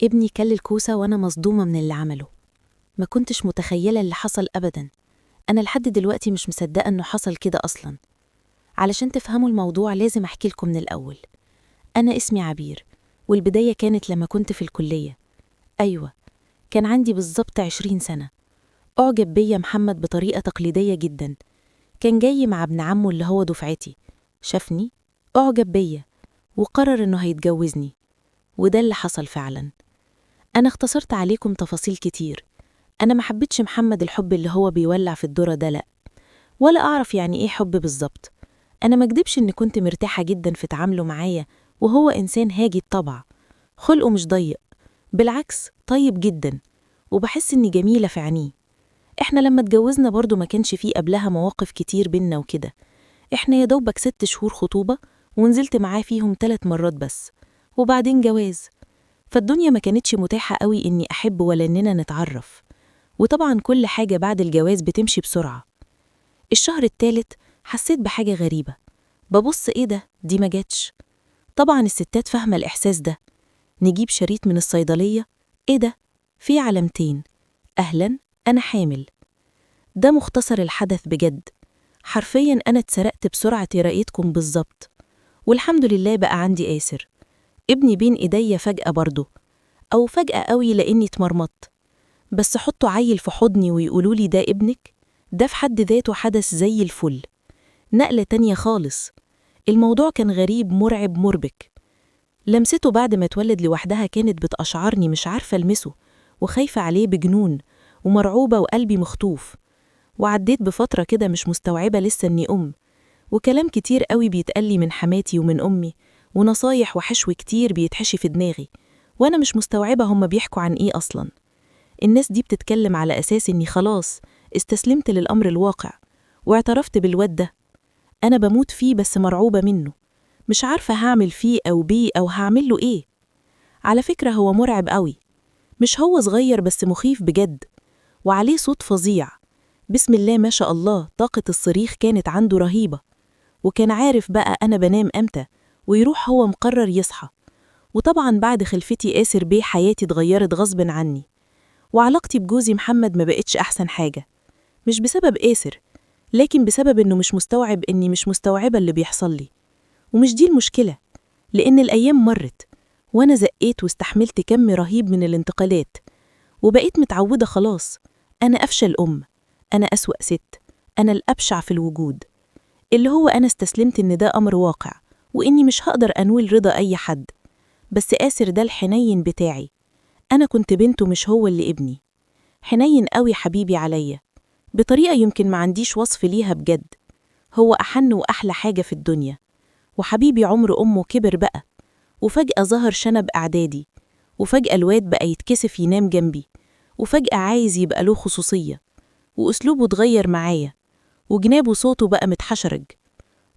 ابني كل الكوسة وأنا مصدومة من اللي عمله. ما كنتش متخيلة اللي حصل أبدا. أنا لحد دلوقتي مش مصدقة إنه حصل كده أصلا. علشان تفهموا الموضوع لازم أحكي لكم من الأول. أنا اسمي عبير، والبداية كانت لما كنت في الكلية. أيوة، كان عندي بالظبط 20 سنة. أعجب بيا محمد بطريقة تقليدية جدا. كان جاي مع ابن عمه اللي هو دفعتي، شافني، أعجب بيا وقرر إنه هيتجوزني، وده اللي حصل فعلا. أنا اختصرت عليكم تفاصيل كتير. أنا ما حبيتش محمد الحب اللي هو بيولع في الذرة ده، لأ، ولا أعرف يعني إيه حب بالظبط. أنا ما اكدبش إن كنت مرتاحة جدا في تعامله معايا، وهو إنسان هاجي الطبع، خلقه مش ضيق، بالعكس طيب جدا، وبحس إني جميلة في عينيه. إحنا لما اتجوزنا برضو ما كانش فيه قبلها مواقف كتير بينا وكده. إحنا يا دوبك 6 شهور خطوبة، ونزلت معاه فيهم 3 مرات بس، وبعدين جواز. فالدنيا ما كانتش متاحة قوي إني أحب ولا إننا نتعرف. وطبعا كل حاجة بعد الجواز بتمشي بسرعة. الشهر الثالث حسيت بحاجة غريبة، ببص إيه ده، دي ما جاتش. طبعا الستات فاهمة الإحساس ده. نجيب شريط من الصيدلية، إيه ده، في علامتين، أهلا أنا حامل. ده مختصر الحدث بجد. حرفيا أنا اتسرقت بسرعة رأيتكم بالظبط. والحمد لله بقى عندي آسر، ابني بين إيديا فجأة برضه، أو فجأة قوي لأني اتمرمطت. بس حطوا عيل في حضني ويقولوا لي ده ابنك، ده في حد ذاته حدث زي الفل. نقلة تانية خالص. الموضوع كان غريب، مرعب، مربك. لمسته بعد ما اتولد لوحدها كانت بتقشعرني، مش عارفة ألمسه، وخايفة عليه بجنون، ومرعوبة وقلبي مخطوف. وعديت بفترة كده مش مستوعبة لسه إني أم، وكلام كتير قوي بيتقلي من حماتي ومن أمي، ونصايح وحشو كتير بيتحشي في دماغي، وأنا مش مستوعبة هما بيحكوا عن إيه أصلا. الناس دي بتتكلم على أساس إني خلاص استسلمت للأمر الواقع واعترفت بالواد ده. أنا بموت فيه بس مرعوبة منه، مش عارفة هعمل فيه أو بيه أو هعمل له إيه. على فكرة هو مرعب قوي، مش هو صغير بس مخيف بجد، وعليه صوت فظيع، بسم الله ما شاء الله. طاقة الصريخ كانت عنده رهيبة، وكان عارف بقى أنا بنام أمتى، ويروح هو مقرر يصحى. وطبعا بعد خلفتي آسر بيه حياتي اتغيرت غصب عني، وعلاقتي بجوزي محمد ما بقتش أحسن حاجة، مش بسبب آسر، لكن بسبب إنه مش مستوعب إني مش مستوعبة اللي بيحصل لي. ومش دي المشكلة، لأن الأيام مرت وأنا زقيت واستحملت كم رهيب من الانتقالات، وبقيت متعودة خلاص. أنا أفشل أم، أنا أسوأ ست، أنا الأبشع في الوجود. اللي هو أنا استسلمت إن ده أمر واقع، وإني مش هقدر أنول رضا أي حد. بس آسر ده الحنين بتاعي، أنا كنت بنته مش هو اللي ابني. حنين قوي حبيبي عليا بطريقة يمكن ما عنديش وصف ليها بجد. هو أحن وأحلى حاجة في الدنيا. وحبيبي عمر أمه كبر بقى، وفجأة ظهر شنب أعدادي، وفجأة الواد بقى يتكسف ينام جنبي، وفجأة عايز يبقى له خصوصية، وأسلوبه اتغير معايا، وجنابه صوته بقى متحشرج.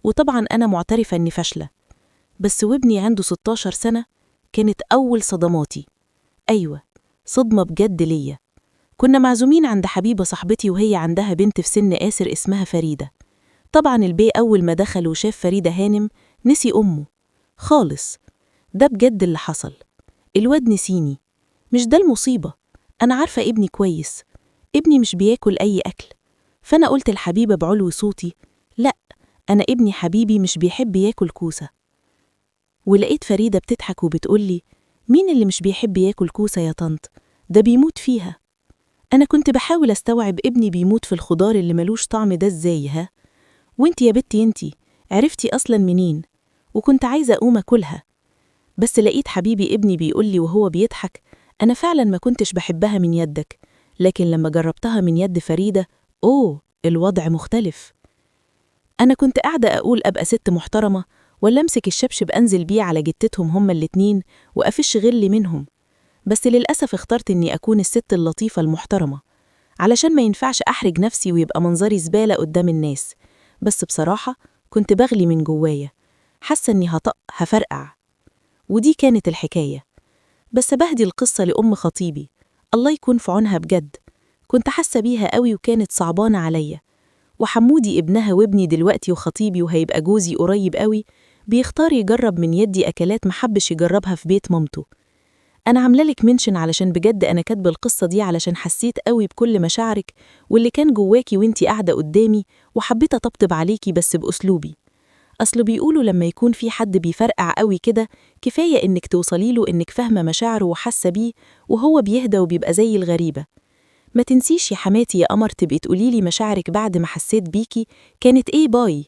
وطبعا أنا معترفة إني فاشلة، بس وابني عنده 16 سنة كانت أول صدماتي. أيوة، صدمة بجد ليا. كنا معزومين عند حبيبة صاحبتي، وهي عندها بنت في سن آسر اسمها فريدة. طبعا البي أول ما دخل وشاف فريدة هانم نسي أمه خالص. ده بجد اللي حصل، الواد نسيني. مش ده المصيبة، أنا عارفة ابني كويس، ابني مش بياكل أي أكل. فأنا قلت الحبيبة بعلو صوتي، لأ، أنا ابني حبيبي مش بيحب ياكل كوسة. ولقيت فريدة بتضحك وبتقولي، مين اللي مش بيحب ياكل كوسة يا طنط؟ ده بيموت فيها. أنا كنت بحاول أستوعب ابني بيموت في الخضار اللي ملوش طعم ده إزاي، ها؟ وانتي يا بنتي انتي عرفتي أصلا منين؟ وكنت عايزة أقوم أكلها، بس لقيت حبيبي ابني بيقولي وهو بيضحك، أنا فعلا ما كنتش بحبها من يدك، لكن لما جربتها من يد فريدة، أوه، الوضع مختلف. أنا كنت قاعدة أقول أبقى ست محترمة ولا أمسك الشبشب أنزل بيه على جتتهم هما الاتنين وأفش غلي منهم. بس للأسف اخترت إني أكون الست اللطيفة المحترمة، علشان ما ينفعش أحرج نفسي ويبقى منظري زبالة قدام الناس. بس بصراحة كنت بغلي من جوايا، حاسة إني هطق هفرقع. ودي كانت الحكاية. بس بهدي القصة لأم خطيبي، الله يكون في عونها بجد، كنت حاسة بيها قوي وكانت صعبانة عليا. وحمودي ابنها وابني دلوقتي وخطيبي وهيبقى جوزي قريب قوي، بيختار يجرب من يدي أكلات محبش يجربها في بيت مامته. أنا عاملة لك mention علشان بجد أنا كاتبة القصة دي علشان حسيت قوي بكل مشاعرك واللي كان جواكي وانتي قاعدة قدامي، وحبيت أطبطب عليكي بس بأسلوبي. أصل بيقولوا لما يكون في حد بيفرقع قوي كده كفاية إنك توصليله إنك فاهمة مشاعره وحاسة بيه، وهو بيهدى وبيبقى زي الغريبة. ما تنسيش يا حماتي يا قمر تبقي تقوليلي مشاعرك بعد ما حسيت بيكي كانت إيه. bye.